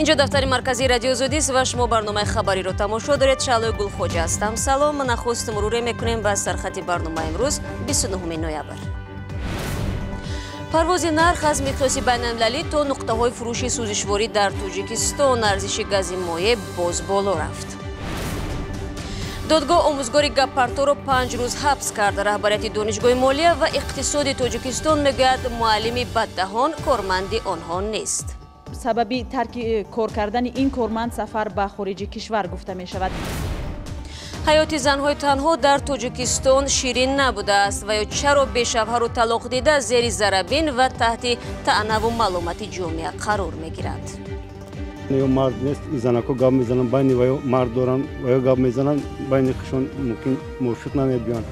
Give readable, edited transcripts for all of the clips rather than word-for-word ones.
Инҷо дафтари марказии Радиои Озодист ва шумо барномаи хабариро тамошо доред. Шаълои Гулхоҷа ҳастам. Салом. Нахуст муруре мекунем ба сархати барномаи имрӯз, 29 ноябр. Парвози нарх аз миқёси байналмилалӣ то нуқтаҳои фурӯши сӯзишворӣ дар Тоҷикистон, арзиши гази моеъ боз боло рафт. Додгоҳ омӯзгори гаппарторо 5 рӯз ҳабс кард. Раҳбарияти Донишгоҳи молия ва иқтисоди Тоҷикистон мегӯяд, муаллими баддаҳон корманди онҳо нест. Сабаби тарки кор кардани ин корманд сафар ба хориҷи кишвар гуфта мешавад. Ҳаёти занҳои танҳо дар Тоҷикистон ширин набудааст ва ё чаро бешавҳару талоқдида зери зарабин ва таҳти таънаву маломати ҷомеа қарор мегиранд. Ё мард нест, занако гап мезананд, байни ва ё мард доранд, ва ё гап мезананд, байни худшон мумкин мувофиқ намебиёнд.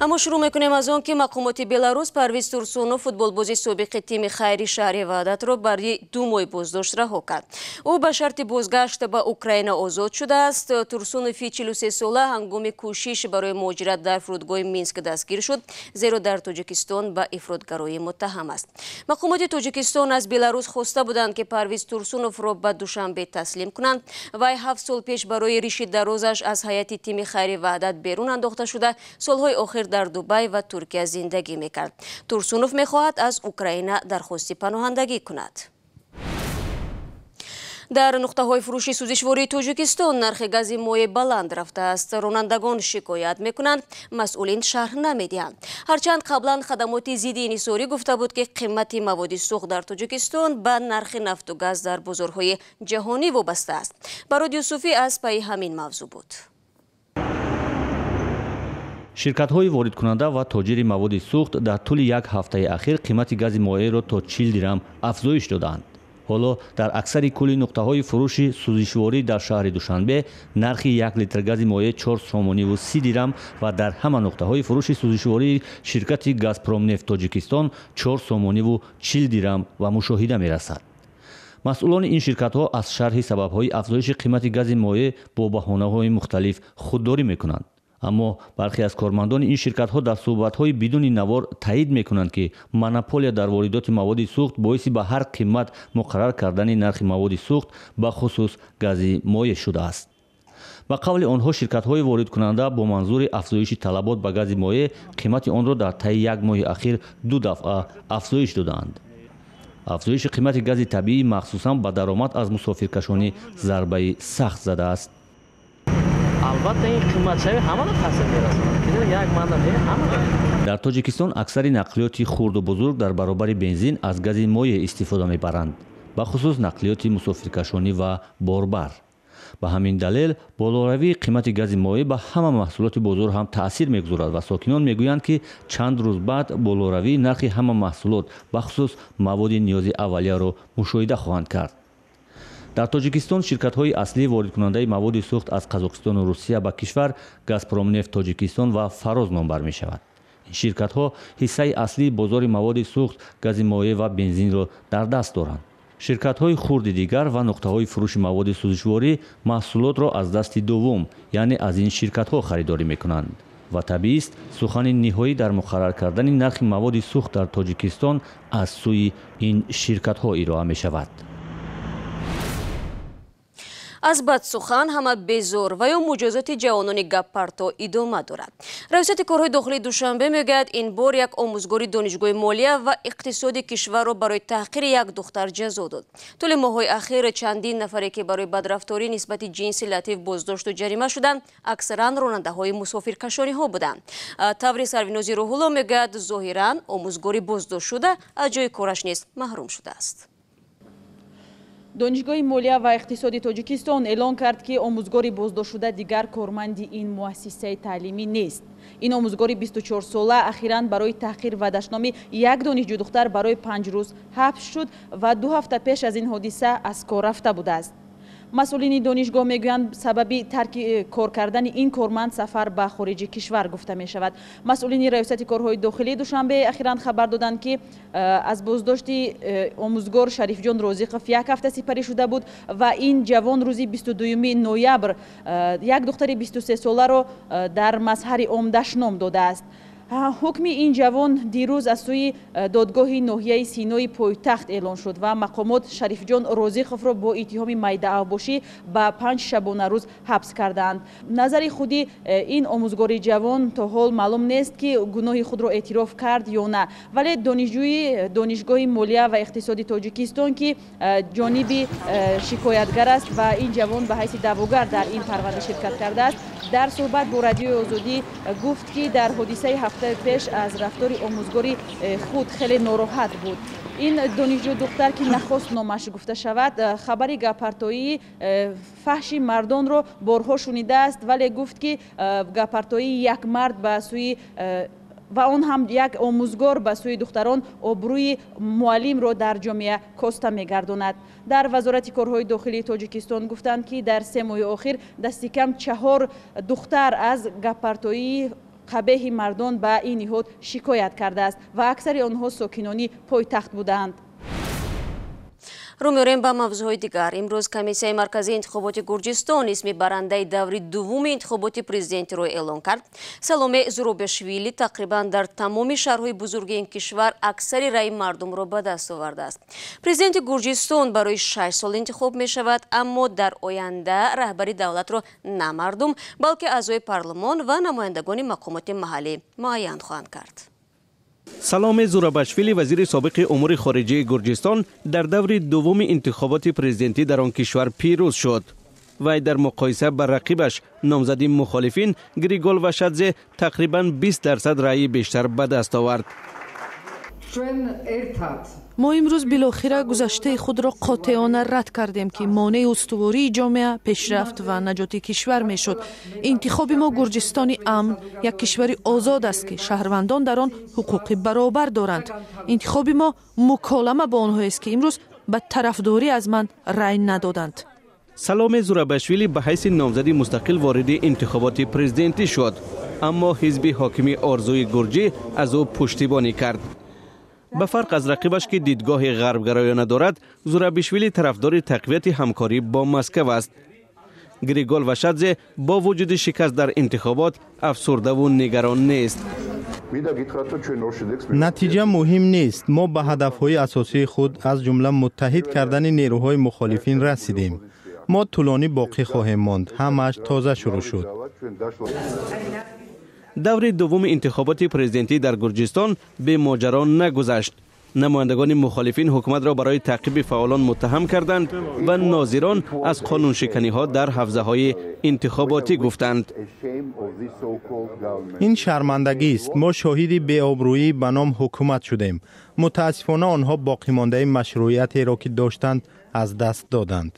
Аммо шурӯъ мекунем аз он, ки мақомоти Беларус Парвиз Турсунов, футболбози собиқи тими Хайри шаҳри Ваҳдатро, барои 2 моҳи боздошт раҳо кард. Ӯ ба шарти бозгашт ба Украина озод шудааст. Турсунови 43сола ҳангоми кӯшиш барои муҳоҷират дар фурудгоҳи Минск дастгир шуд, зеро дар Тоҷикистон ба ифротгароӣ муттаҳам аст. Мақомоти Тоҷикистон аз Беларус хоста буданд, ки Парвиз Турсуновро ба Душанбе таслим кунанд. Вай 7 сол пеш барои риши дарозаш аз ҳайати тими Хайри Ваҳдат берун андохта шуда, солҳои охир дар Дубай ва Туркия зиндагӣ мекард. Турсунов мехоҳад аз Украина дархости паноҳандагӣ кунад. Дар нуқтаҳои фурӯши сӯзишвории Тоҷикистон нархи гази моеъ баланд рафтааст. Ронандагон шикоят мекунанд, масъулин шарҳ намедиҳанд. Ҳарчанд қаблан хадамоти зидди инҳисорӣ гуфта буд, ки қимати маводи сӯхт дар Тоҷикистон ба нархи нафту газ дар бозорҳои ҷаҳонӣ вобаста аст. Барод Юсуфӣ аз пайи ҳамин мавзӯъ буд. Ширкатҳои воридкунанда ва тоҷири маводи сӯхт дар тӯли як ҳафтаи ахир қимати гази моеъро то 40 дирам афзоиш додаанд. Ҳоло дар аксари кулли нуқтаҳои фурӯши сӯзишворӣ дар шаҳри Душанбе нархи 1 литр гази моеъ 4 сомониву 30 дирам ва дар ҳама нуқтаҳои фурӯши сӯзишвории ширкати Газпромнефт Тоҷикистон 4 сомониву 40 дирам ва мушоҳида мерасад. Масъулони ин ширкатҳо аз шарҳи сабабҳои афзоиши қимати гази моеъ бо баҳонаҳои мухталиф худдорӣ мекунанд. Аммо бархе аз кормандони ин ширкатҳо дар суҳбатҳои бидуни навор таъид мекунанд, ки монополия дар воридоти маводи сӯхт боиси ба ҳар қимат муқаррар кардани нархи маводи сӯхт, ба хусус гази моеъ, шудааст. Ба қавли онҳо, ширкатҳои воридкунанда бо манзури афзоиши талабот ба гази моеъ қимати онро дар таи як моҳи ахир 2 дафъа афзоиш додаанд. Афзоиши қимати гази табиӣ махсусан ба даромад аз мусофиркашонӣ зарбаи сахт задааст. Албатта, ин қиматшавӣ ҳамаро таъсир мерасонад. Як манда не, ҳамаро. Дар Тоҷикистон аксари нақлиёти хурду бузург дар баробари бензин аз гази моеъ истифода мебаранд, ба хусус нақлиёти мусофиркашонӣ ва борбар. Ба ҳамин далел болоравии қимати гази моеъ ба ҳама маҳсулоти бозор ҳам таъсир мегузорад ва сокинон мегӯянд, ки чанд рӯз баъд болоравии нархи ҳама маҳсулот, ба хусус маводи ниёзи аввалияро мушоҳида хоҳанд кард. Дар Тоҷикистон ширкатҳои аслии воридкунандаи маводи сӯхт аз Қазоқистону Русия ба кишвар Газпромнефт Тоҷикистон ва Фароз номбар мешавад. Ин ширкатҳо ҳиссаи аслии бозори маводи сӯхт, гази моеъ ва бензинро дар даст доранд. Ширкатҳои хурди дигар ва нуқтаҳои фурӯши маводи сӯзишворӣ маҳсулотро аз дасти дуввум, яъне аз ин ширкатҳо харидорӣ мекунанд. Ва табиист, сухани ниҳоӣ дар муқаррар кардани нархи маводи сӯхт дар Тоҷикистон аз сӯи ин ширкатҳо ироа мешавад. Аз бадсухан ҳама безор ва ё муҷозоти ҷавонони гаппарто идома дорад. Раёсати корҳои дохилии Душанбе мегӯяд, ин бор як омӯзгори Донишгоҳи молия ва иқтисоди кишварро барои таҳқири як духтар ҷазо дод. Тӯли моҳҳои ахир чандин нафаре, ки барои бадрафторӣ нисбати ҷинси латиф боздошту ҷарима шуданд, аксаран ронандаҳои мусофиркашониҳо буданд. Таври Сарвинози Рӯҳулло мегӯяд, зоҳиран омӯзгори боздоштшуда аз ҷои кораш низ маҳрум шудааст. Донишгоҳи молия ва иқтисоди Тоҷикистон эълон кард, ки омӯзгори боздоштшуда дигар корманди ин муассисаи таълимӣ нест. Ин омӯзгори 24сола ахиран барои таҳқир ва дашноми як донишҷӯдухтар барои 5 рӯз ҳабс шуд ва 2 ҳафта пеш аз ин ҳодиса аз кор рафта будааст. Масъулини донишгоҳ мегӯянд, сабаби тарки кор кардани ин корманд сафар ба хориҷи кишвар гуфта мешавад. Масъулини Раёсати корҳои дохилии Душанбе ахиран хабар доданд, ки аз боздошти омӯзгор Шарифҷон Розиқов як ҳафта сипарӣ шуда буд ва ин ҷавон рӯзи 22 ноябр як духтари 23соларо дар мазҳари ом дашном додааст. Ҳукми ин ҷавон дирӯз аз сӯи додгоҳи ноҳияи Синои пойтахт эълон шуд ва мақомот Шарифҷон Розиқовро бо иттиҳоми майдаавбошӣ ба 5 шабонарӯз ҳабс кардаанд. Назари худи ин омӯзгори ҷавон то ҳол маълум нест, ки гуноҳи худро эътироф кард ё на. Вале донишҷӯи Донишгоҳи молия ва иқтисоди Тоҷикистон, ки ҷониби шикоятгар аст ва ин ҷавон ба ҳайси даъвогар дар ин парванда ширкат кардааст, дар суҳбат бо Радиои Озодӣ гуфт, ки дар ҳодисаи ҳафтаи пеш аз рафтори омӯзгори худ хеле нороҳат буд. Ин донишҷӯ духтар, ки нахост номаш гуфта шавад, хабари гаппартоии фаҳши мардонро борҳо шунидааст, вале гуфт, ки гаппартоии як мард ба сӯи ва он ҳам як омӯзгор ба сӯи духтарон обрӯи муаллимро дар ҷомеа коста мегардонад. Дар Вазорати корҳои дохилии Тоҷикистон гуфтанд, ки дар 3 моҳи охир дасти кам 4 духтар аз гаппартоии қабеҳи мардон ба ин ниҳод шикоят кардааст ва аксари онҳо сокинони пойтахт буданд. Рӯ меорем ба мавзӯъҳои дигар. Имрӯз Комиссияи марказии интихоботи Гурҷистон исми барандаи даври дуввуми интихоботи президентиро эълон кард. Саломе Зурабишвили тақрибан дар тамоми шаҳрҳои бузурги ин кишвар аксари раъи мардумро ба даст овардааст. Президенти Гурҷистон барои 6 сол интихоб мешавад, аммо дар оянда раҳбари давлатро на мардум, балки аъзои парлумон ва намояндагони мақомоти маҳаллӣ муайян хоҳанд кард. Саломе Зурабишвили, вазири собиқи умури хориҷии Гурҷистон, дар даври дуввуми интихоботи президентӣ дар он кишвар пирӯз шуд. Вай дар муқоиса ба рақибаш, номзади мухолифин Григол Вашадзе, тақрибан 20% раъи бештар ба даст овард. Мо имрӯз билохира гузаштаи худро қотеона рад кардем, ки монеи устувории ҷомеа, пешрафт ва наҷоти кишвар мешуд. Интихоби мо Гурҷистони амн, як кишвари озод аст, ки шаҳрвандон дар он ҳуқуқи баробар доранд. Интихоби мо муколама бо онҳоест, ки имрӯз ба тарафдорӣ аз ман рай надоданд. Саломе Зурабишвили ба ҳайси номзади мустақил вориди интихоботи президентӣ шуд, аммо ҳизби ҳокими Орзуи Гурҷӣ аз ӯ пуштибонӣ кард. Ба фарқ аз рақибаш, ки дидгоҳи ғарбгароёна дорад, Зурабишвили тарафдори тақвияти ҳамкорӣ бо Москва аст. Григол Вашадзе бо вуҷуди шикаст дар интихобот афсурдаву нигарон нест. Натиҷа муҳим нест. Мо ба ҳадафҳои асосии худ, аз ҷумла муттаҳид кардани нерӯҳои мухолифин, расидем. Мо тӯлонӣ боқӣ хоҳем монд. Ҳамааш тоза шурӯъ шуд. Даври дуввуми интихоботи президентӣ дар Гурҷистон бемоҷаро нагузашт. Намояндагони мухолифин ҳукуматро барои таъқиби фаъолон муттаҳам карданд ва нозирон аз қонуншиканиҳо дар ҳавзаҳои интихоботӣ гуфтанд. Ин шармандагист. Мо шоҳиди беобрӯӣ ба ном ҳукумат шудем. Мутаассифона, онҳо боқимондаи машрӯиятеро, ки доштанд, аз даст доданд.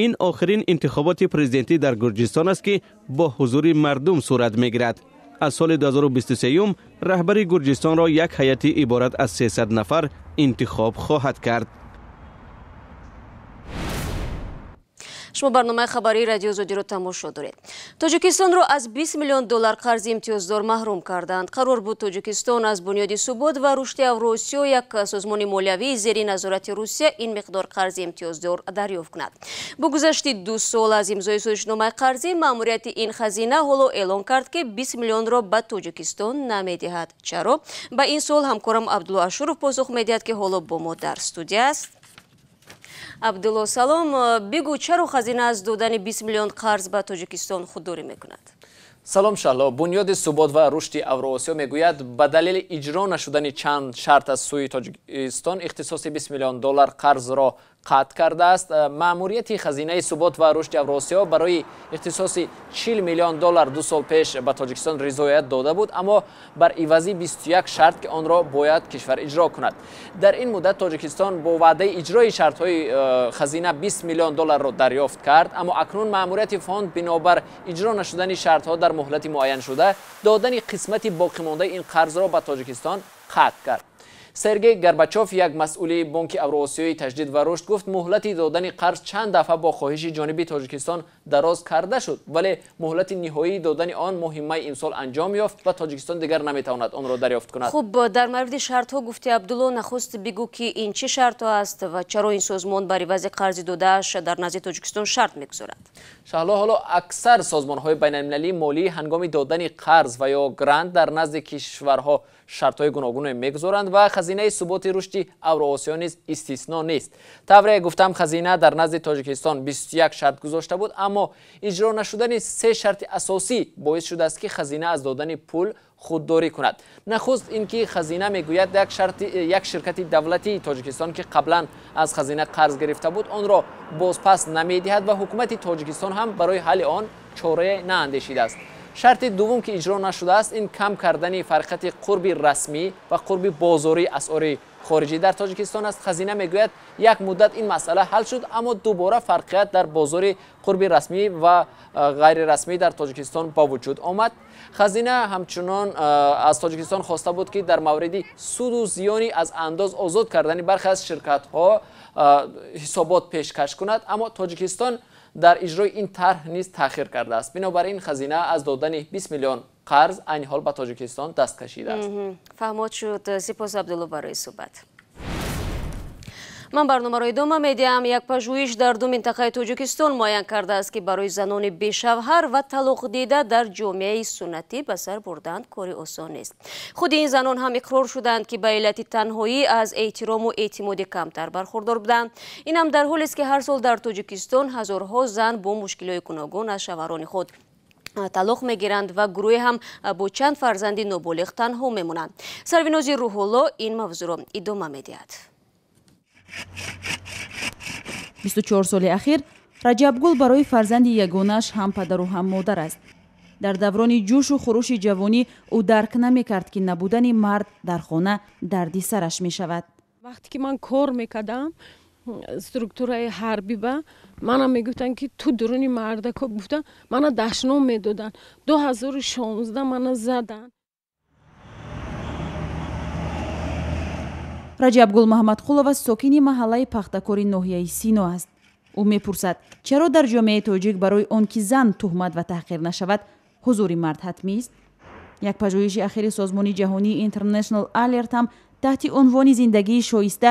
Ин охирин интихоботи президентӣ дар Гурҷистон аст, ки бо ҳузури мардум сурат мегирад. Аз соли 2023 раҳбари Гурҷистонро як ҳайати иборат аз 300 нафар интихоб хоҳад кард. Шумо барномаи хабарии Радиои Озодиро тамошо доред. Тоҷикистонро аз 20 миллион доллар қарзи имтиёздор маҳрум карданд. Қарор буд Тоҷикистон аз Бунёди субот ва рушди Авроосиё, як созмони молиявии зери назорати Русия, ин миқдор қарзи имтиёздор дарёфт кунад. Бо гузашти 2 сол аз имзои созишномаи қарзӣ, маъмурияти ин хазина ҳоло эълон кард, ки 20 миллионро ба Тоҷикистон намедиҳад. Чаро? Ба ин суол ҳамкорам Абдулло Ашуров посух медиҳад, ки ҳоло бо мо дар студия аст. Абдулло, салом. Бигӯ, чаро хазина аз додани 20 миллион қарз ба Тоҷикистон худдорӣ мекунад? Салом, Шаҳло. Бунёди субот ва рушди Авроосиё мегӯяд, ба далели иҷро нашудани чанд шарт аз сӯи Тоҷикистон ихтисоси 20 миллион доллар қарзро қатъ кардааст. Маъмурияти хазинаи субот ва рушди Авроосиё барои ихтисоси 40 миллион доллар 2 сол пеш ба Тоҷикистон ризоят дода буд, аммо бар ивази 21 шарт, ки онро бояд кишвар иҷро кунад. Дар ин муддат Тоҷикистон бо ваъдаи иҷрои шартҳои хазина 20 миллион долларро дарёфт кард, аммо акнун маъмурияти фонд бинобар иҷро нашудани шартҳо дар муҳлати муайяншуда додани қисмати боқимондаи ин қарзро ба Тоҷикистон қатъ кард. Сергей Горбачев, як масъули Бонки Авроосиёи таҷдид ва рушд, гуфт муҳлати додани қарз чанд дафъа бо хоҳиши ҷониби Тоҷикистон дароз карда шуд, вале муҳлати ниҳоии додани он моҳи май имсол анҷом ёфт ва Тоҷикистон дигар наметавонад онро дарёфт кунад. Хуб, дар мавриди шартҳо гуфти Абдулло, нахуст бигӯ ки ин чӣ шартҳо аст ва чаро ин созмон бар ивази қарзи додааш дар назди Тоҷикистон шарт мегузорад? Шаҳло, ҳоло аксар созмонҳои байналмилалии молӣ ҳангоми додани қарз ва ё грант дар назди кишварҳо шартҳои гуногуне мегузоранд ва хазинаи суботи рушди Авроосиё низ истисно нест. Тавре гуфтам, хазина дар назди Тоҷикистон 21 шарт гузошта буд, аммо иҷро нашудани се шарти асосӣ боис шудааст, ки хазина аз додани пул худдорӣ кунад. Нахуст ин ки хазина мегӯяд як ширкати давлатии Тоҷикистон, ки қаблан аз хазина қарз гирифта буд, онро бозпас намедиҳад ва ҳукумати Тоҷикистон ҳам барои ҳалли он чорае наандешидааст. Шарти дуввум, ки иҷро нашудааст, ин кам кардани фарқияти қурби расмӣ ва қурби бозории асъори хориҷӣ дар Тоҷикистон аст. Хазина мегӯяд як муддат ин масъала ҳал шуд, аммо дубора фарқият дар бозори қурби расмӣ ва ғайрирасмӣ дар Тоҷикистон ба вуҷуд омад. Хазина ҳамчунон аз Тоҷикистон хоста буд, ки дар мавриди суду зиёни аз андоз озод кардани бархе аз ширкатҳо ҳисобот пешкаш кунад, аммо Тоҷикистон дар иҷрои ин тарҳ низ таъхир кардааст. Бинобар ин хазина аз додани 20 миллион қарз айни ҳол ба Тоҷикистон даст кашидааст. Фаҳмод шуд. Сипос, Абдулло, барои суҳбат. Ман барномаро идома медиҳам. Як пажӯҳиш дар ду минтақаи Тоҷикистон муайян кардааст, ки барои занони бешавҳар ва талоқдида дар ҷомеаи суннатӣ ба сар бурдан кори осон нест. Худи ин занон ҳам иқрор шуданд, ки ба иллати танҳоӣ аз эҳтирому эътимоди камтар бархурдор буданд. Ин ҳам дар ҳолест, ки ҳар сол дар Тоҷикистон ҳазорҳо зан бо мушкилиҳои гуногун аз шавҳарони худ талоқ мегиранд ва гурӯҳе ҳам бо чанд фарзанди ноболиғ танҳо мемонанд. Сарвинози Рӯҳулло ин мавзӯъро идома медиҳад. 24 соли ахир Раҷабгул барои фарзанди ягонааш ҳам падару ҳам модар аст. Дар даврони ҷӯшу хурӯши ҷавонӣ ӯ дарк намекард, ки набудани мард дар хона дарди сараш мешавад. Вақте ки ман кор мекардам структураи ҳарбӣ ба манам мегуфтанд, ки ту дуруни мардако, гуфтан мана дашном медоданд. 2016 мана заданд. Раҷабгул Маҳмадқулова сокини маҳаллаи Пахтакори ноҳияи Сино аст. Ӯ мепурсад, чаро дар ҷомеаи тоҷик барои он ки зан туҳмат ва таҳқир нашавад, ҳузури мард ҳатмист? Як пажӯҳиши ахири созмони ҷаҳонии International Alert ҳам таҳти унвони зиндагии шоиста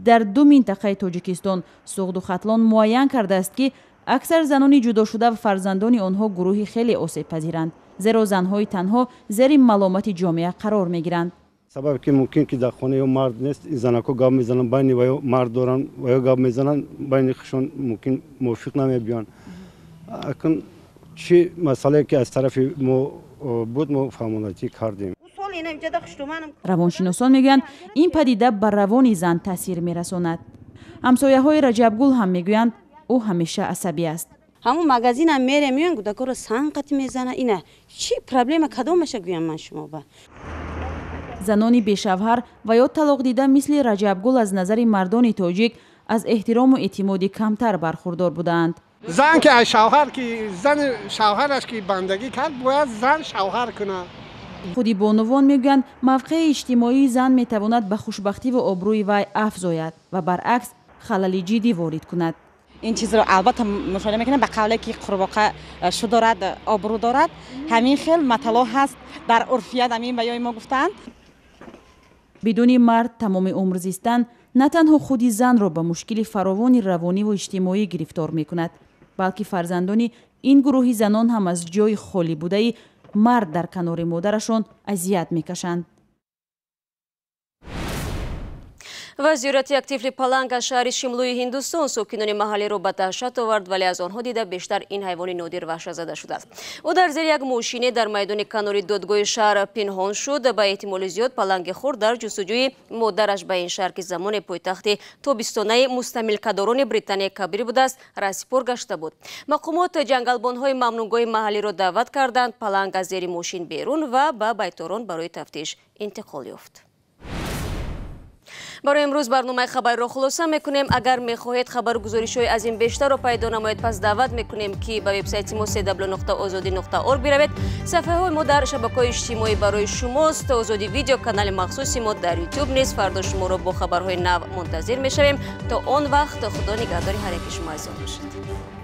дар ду минтақаи Тоҷикистон, Суғду Хатлон, муайян кардааст, ки аксар занони ҷудошуда ва фарзандони онҳо гурӯҳи хеле осебпазиранд, зеро занҳои танҳо зери маломати ҷомеа қарор мегиранд. Сабаб ки мумкин ки дар хона ё мард нест, ин занако гап мезананд, байни ва ё мард доранд ва ё гап мезананд, байни худшон мумкин мувофиқ намебиёнд. Акун чӣ масъалае ки аз тарафи мо буд, мо фаҳмонатӣ кардем. Равоншиносон мегӯянд, ин падида ба равони зан таъсир мерасонад. Ҳамсояҳои Раҷабгул ҳам мегӯянд, ӯ ҳамеша асабӣ аст. Ҳамун магазинам мерем, меоям, кӯдакоро санг қатӣ мезана. Ина чӣ проблема кадомаша гӯям ман шумо ба? Занони бешавҳар ва ё талоқдида мисли Раҷабгул аз назари мардони тоҷик аз эҳтирому эътимоди камтар бархурдор будаанд. Зан ки аз шавҳар ки зани шавҳараш ки бандагӣ кард, бояд зан шавҳар кунад. Худи бонувон мегӯянд, мавқеи иҷтимоии зан метавонад ба хушбахтӣ ва обрӯи вай афзояд ва баръакс халали ҷиддӣ ворид кунад. Ин чизро албатта мушоҳида мекунем, ба қавле ки қурбоқа шу дорад, обрӯ дорад. Ҳамин хел матало ҳаст дар урфият, ҳамин ба ёи мо гуфтанд. Бидуни мард тамоми умр зистан на танҳо худи занро ба мушкили фаровони равониву иҷтимоӣ гирифтор мекунад, балки фарзандони ин гурӯҳи занон ҳам аз ҷои холӣ будаи мард дар канори модарашон азият мекашанд. Ва зиёрати як тифли паланг аз шаҳри Шимлӯи Ҳиндустон сокинони маҳаллиро ба даҳшат овард, вале аз онҳо дида бештар ин ҳайвони нодир ваҳшатзада шудааст. Ӯ дар зери як мошине дар майдони канори додгоҳи шаҳр пинҳон шуд. Ба эҳтимоли зиёд паланги хурд дар ҷустуҷӯи модараш ба ин шаҳр, ки замоне пойтахти тобистонаи мустамликадорони Британияи Кабир будааст, раҳсипор гашта буд. Мақомот ҷангалбонҳои мамнуъгоҳи маҳаллиро даъват карданд. Паланг аз зери мошин берун ва ба байторон барои тафтиш интиқол ёфт. Барои имрӯз барномаи хабарро хулоса мекунем. Агар мехоҳед хабару гузоришҳои аз ин бештарро пайдо намоед, пас даъват мекунем, ки ба вебсайти мо cw.ozodi.org биравед. Саҳифаҳои мо дар шабакаҳои иҷтимоӣ барои шумост. Озодӣ видео, канали махсуси мо дар Ютуб низ. Фардо шуморо бо хабарҳои нав мунтазир мешавем. То он вақт Худо нигаҳдори ҳар яки шумо азизон бошад.